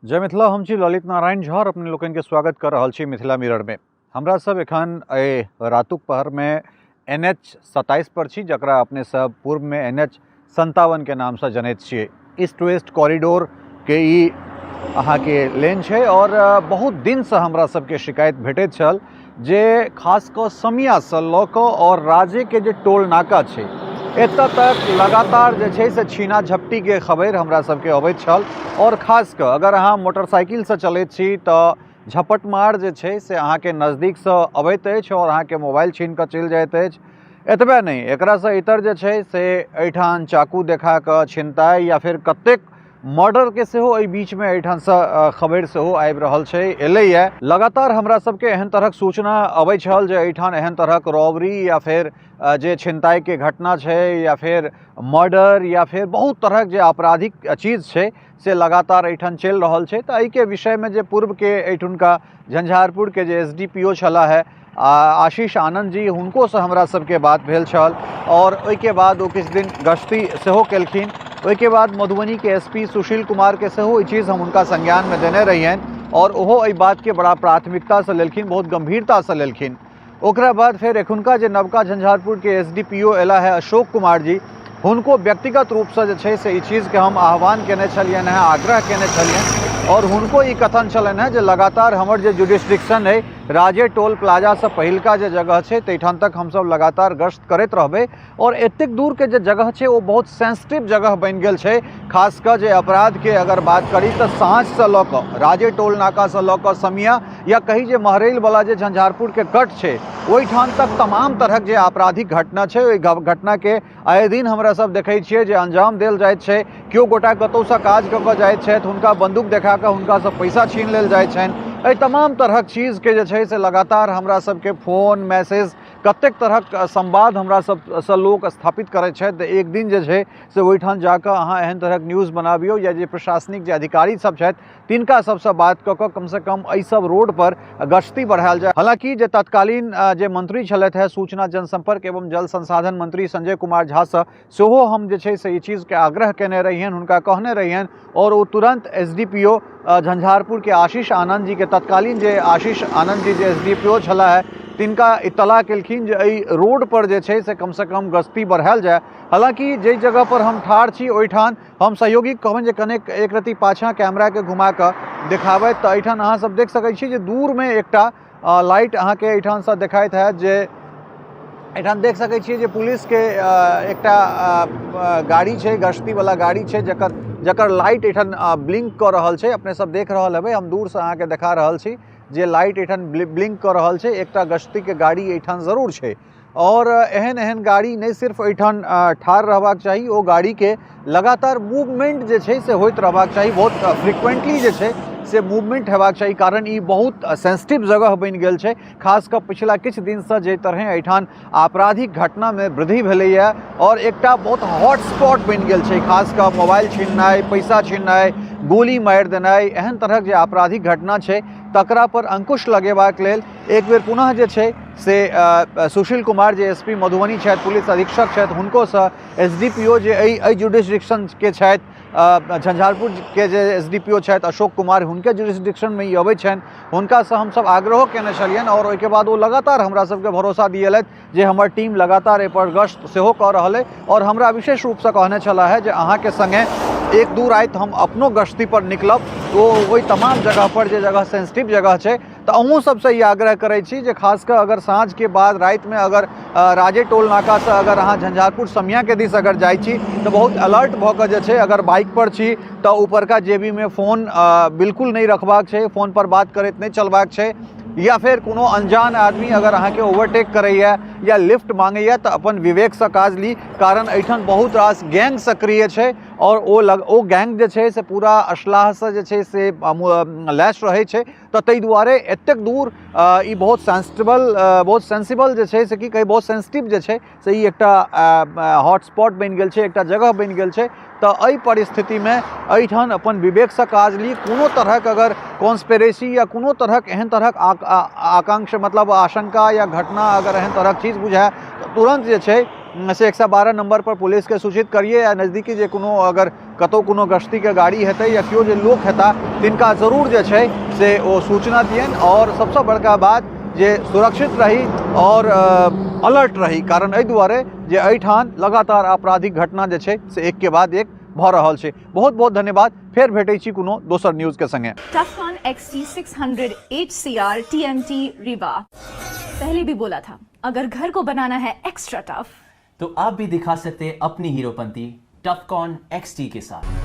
जय मिथिला। हम छी ललित नारायण झा और अपने लोकनि के स्वागत कर रहल छी मिथिला मिरर में। हमरा सब एखन एहि रातुक पहर में एन एच 27 पर छी, जकरा अपने सब पूर्व में एन एच 57 के नाम से जनैत छियै। ईस्ट वेस्ट कॉरिडोर के ई अहाँके लेन छै और बहुत दिनसँ हमरा सबके शिकायत भेटैत छल जे खास कऽ समियासँ लऽ कऽ और राजेके जे टोल नाका छै एतऽ तक लगातार जे छै से छीना झपटीके खबरि हमरा सबके अबैत छल। और खास कऽ अगर अहाँ मोटरसाइकिलसँ चलैत छी तऽ झपटमार जे छै से अहाँके नजदीकसँ अबैत अछि और अहाँके मोबाइल छीन कऽ चलि जाइत अछि। एतबे नहि, एकरासँ इतर जे छै से एहिठाम चाकू देखा कऽ छिनताइ या फेर कतेक मर्डरके सेहो एहि बीचमे एहिठामसँ खबरि सेहो आबि रहल छै, एलैए। लगातार हमरा सबके एहन तरहक सूचना अबै छल जे एहिठाम एहन तरहक रॉबरी या फेर जे छिनताइके घटना छै या फेर मर्डर या फेर बहुत तरहक जे आपराधिक चीज छै से लगातार एहिठाम चलि रहल छै। तऽ एहिके विषयमे जे पूर्वके एहिठुनका झंझारपुरके जे एस डी पी ओ छलाह है आशीष आनंद जी, हुनकोसँ हमरा सबके बात भेल छल और ओहिके बाद ओ किछु दिन गश्ती सेहो केलखिन। ओहिके बाद मधुबनीके एस पी सुशील कुमारके सेहो ई चीज़ हम हुनका संज्ञानमे देने रहियनि और ओहो एहि बातके बड़ा प्राथमिकतासँ लेलखिन, बहुत गंभीरतासँ लेलखिन। ओकरा बाद फेर एखुनका जे नवका झंझारपुरके एस डी पी ओ एला है अशोक कुमार जी, हुनको व्यक्तिगत रूपसँ जे छै से ई चीज़के हम आह्वान केने छलियनि हेँ, आग्रह केने छलियनि और हुनको ई कथन छलनि हेँ जे लगातार हमर जे जुडिस्ट्रिक्शन अइ राजे टोल प्लाजासँ पहिलका जे जगह छै ताहिठाम तक हमसब लगातार गश्त करैत रहबै और एतेक दूरके जे जगह छै ओ बहुत सेंसिटिव जगह बनि गेल छै। खास कऽ जे अपराधके अगर बात करी तऽ साँझसँ लऽ कऽ राजे टोल नाकासँ लऽ कऽ समिया या कही जे महरैलवला जे झंझारपुरके कट छै ओहिठाम तक तमाम तरहक जे आपराधिक घटना छै ओहि घटनाके आए दिन हमरा सब देखै छियै जे अंजाम देल जाइत छै। केओ गोटा कतहुसँ काज कऽ कऽ जाइत छथि, हुनका बंदूक देखा कऽ हुनकासँ पैसा छीन लेल जाइत छनि। एहि तमाम तरहक चीजके जे छै से लगातार हमरा सबके फोन मैसेज कतेक तरहक संवाद हमरा सबसँ लोक स्थापित करै छथि। तऽ एक दिन जे छै से ओहिठाम जाकऽ अहाँ एहन तरहक न्यूज़ बनाबियौ या जे प्रशासनिक जे अधिकारी सब छथि तिनका सबसँ बात कऽ कऽ कमसँ कम एहि सब रोड पर गश्ती बढ़ायल जाय। हालांकि जे तत्कालीन जे मंत्री छलथि हेँ सूचना जनसंपर्क एवं जल संसाधन मंत्री संजय कुमार झासँ सेहो हम जे छै से ई चीजके आग्रह केने रहियनि, हुनका कहने रहियनि और ओ तुरंत एस डी पी ओ झंझारपुरके आशीष आनंद जीके तत्कालीन जे आशीष आनंद जी जे एस डी पी ओ छलाह है तिनका इतला केलखिन जे एहि रोड पर जे छै से कमसँ कम गश्ती बढ़ायल जाय। हालांकि जाहि जगह पर हम ठाढ़ छी ओहिठाम हम सहयोगी कहबनि जे कनेक एक रत्ती पाछाँ कैमराके घुमा कऽ देखाबथि तऽ एहिठाम अहाँ सब देख सकै छी जे दूरमे एकटा लाइट अहाँके एहिठामसँ देखाइत हैत जे एहिठाम देख सकै छियै जे पुलिसके एकटा गाड़ी छै, गश्तीवला गाड़ी छै, जकर जकर लाइट एहिठाम ब्लिंक कऽ रहल छै। अपने सब देख रहल हेबै, हम दूरसँ अहाँके देखा रहल छी जे लाइट एहिठाम ब्लिंक कऽ रहल छै। एकटा गश्तीके गाड़ी एहिठाम जरूर छै और एहन एहन गाड़ी नहि सिर्फ एहिठाम ठाढ़ रहबाक चाही, ओ गाड़ीके लगातार मूवमेंट जे छै से होइत रहबाक चाही, बहुत फ्रिक्वेंटली जे छै से मूवमेंट हेबाक चाही, कारण ई बहुत सेंसिटिव जगह बनि गेल छै। खास कऽ पिछला किछु दिनसँ जाहि तरहें एहिठाम आपराधिक घटनामे वृद्धि भेलैए और एकटा बहुत हॉटस्पॉट बनि गेल छै। खास कऽ मोबाइल छिननाइ, पैसा छिननाइ, गोली मारि देनाइ, एहन तरहक जे आपराधिक घटना छै तकरा पर अंकुश लगेबाक लेल एक बेर पुनः जे छै से सुशील कुमार जे एस पी मधुबनी छथि, पुलिस अधीक्षक छथि, हुनकोसँ एस डी पी ओ जे एहि जुडिस्डिक्शनके छथि, झंझारपुरके जे एस डी पी ओ छथि अशोक कुमार, हुनके जुडिस्डिक्शनमे ई अबै छनि, हुनकासँ हमसब आग्रहो केने छलियनि और ओहिके बाद ओ लगातार हमरा सबके भरोसा दिएलथि जे हमर टीम लगातार एहिपर गश्त सेहो कऽ रहल अइ और हमरा विशेष रूपसँ कहने छलाह हे जे अहाँके सङ्गे एक दू राति हम अपनो गश्ती पर निकलब, ओ ओहि तमाम जगह पर जे जगह सेंसिटिव जगह छै। तऽ अहूँ सबसँ ई आग्रह करै छी जे खास कऽ अगर साँझके बाद रातिमे अगर राजे टोल नाकासँ अगर अहाँ झंझारपुर समियाके दिस अगर जाइ छी तऽ बहुत अलर्ट भऽ कऽ जे छै अगर बाइक पर छी तऽ ऊपरका जेबीमे फोन बिल्कुल नहि रखबाक छै, फोन पर बात करैत नहि चलबाक छै, या फेर कोनो अनजान आदमी अगर अहाँके ओवरटेक करैए या लिफ्ट मांगैए तऽ अपन विवेकसँ काज ली, कारण एहिठाम बहुत रास गैंग सक्रिय छै और ओ गैंग जे छै से पूरा असलाहसँ जे छै से लैस रहै छै। तऽ ताहि दुआरे एतेक दूर ई बहुत सेंसिबल, बहुत सेंसिबल जे छै से की कही, बहुत सेंसिटिव जे छै से ई एकटा हॉटस्पॉट बनि गेल छै, एकटा जगह बनि गेल छै। तऽ एहि परिस्थितिमे एहिठाम अपन विवेकसँ काज ली। कोनो तरहक अगर कॉन्स्पिरेसी या कोनो तरहक एहन तरहक आकांक्षा मतलब आशंका या घटना अगर एहन तरहक चीज बुझाए तऽ तुरन्त जे छै से 112 नंबर पर पुलिसके सूचित करिए या नजदीकी जे कोनो अगर कतहु कोनो गश्तीके गाड़ी हेतै या केओ जे लोक हेता तिनका जरूर जे छै से ओ सूचना दियनि। आओर सबसँ बड़का बात जे सुरक्षित रही आओर अलर्ट रही, कारण एहि दुआरे जे एहिठाम लगातार आपराधिक घटना जे छै से एक के बाद एक भऽ रहल छै। बहुत बहुत धन्यवाद, फेर भेटै छी कोनो दोसर न्यूज के संगे। Tufcon XT600 HCR TMT Rewa। पहले भी बोला था, अगर घर को बनाना है एक्स्ट्रा टफ तो आप भी दिखा सकते हैं अपनी हीरोपंती टफकॉन XT के साथ।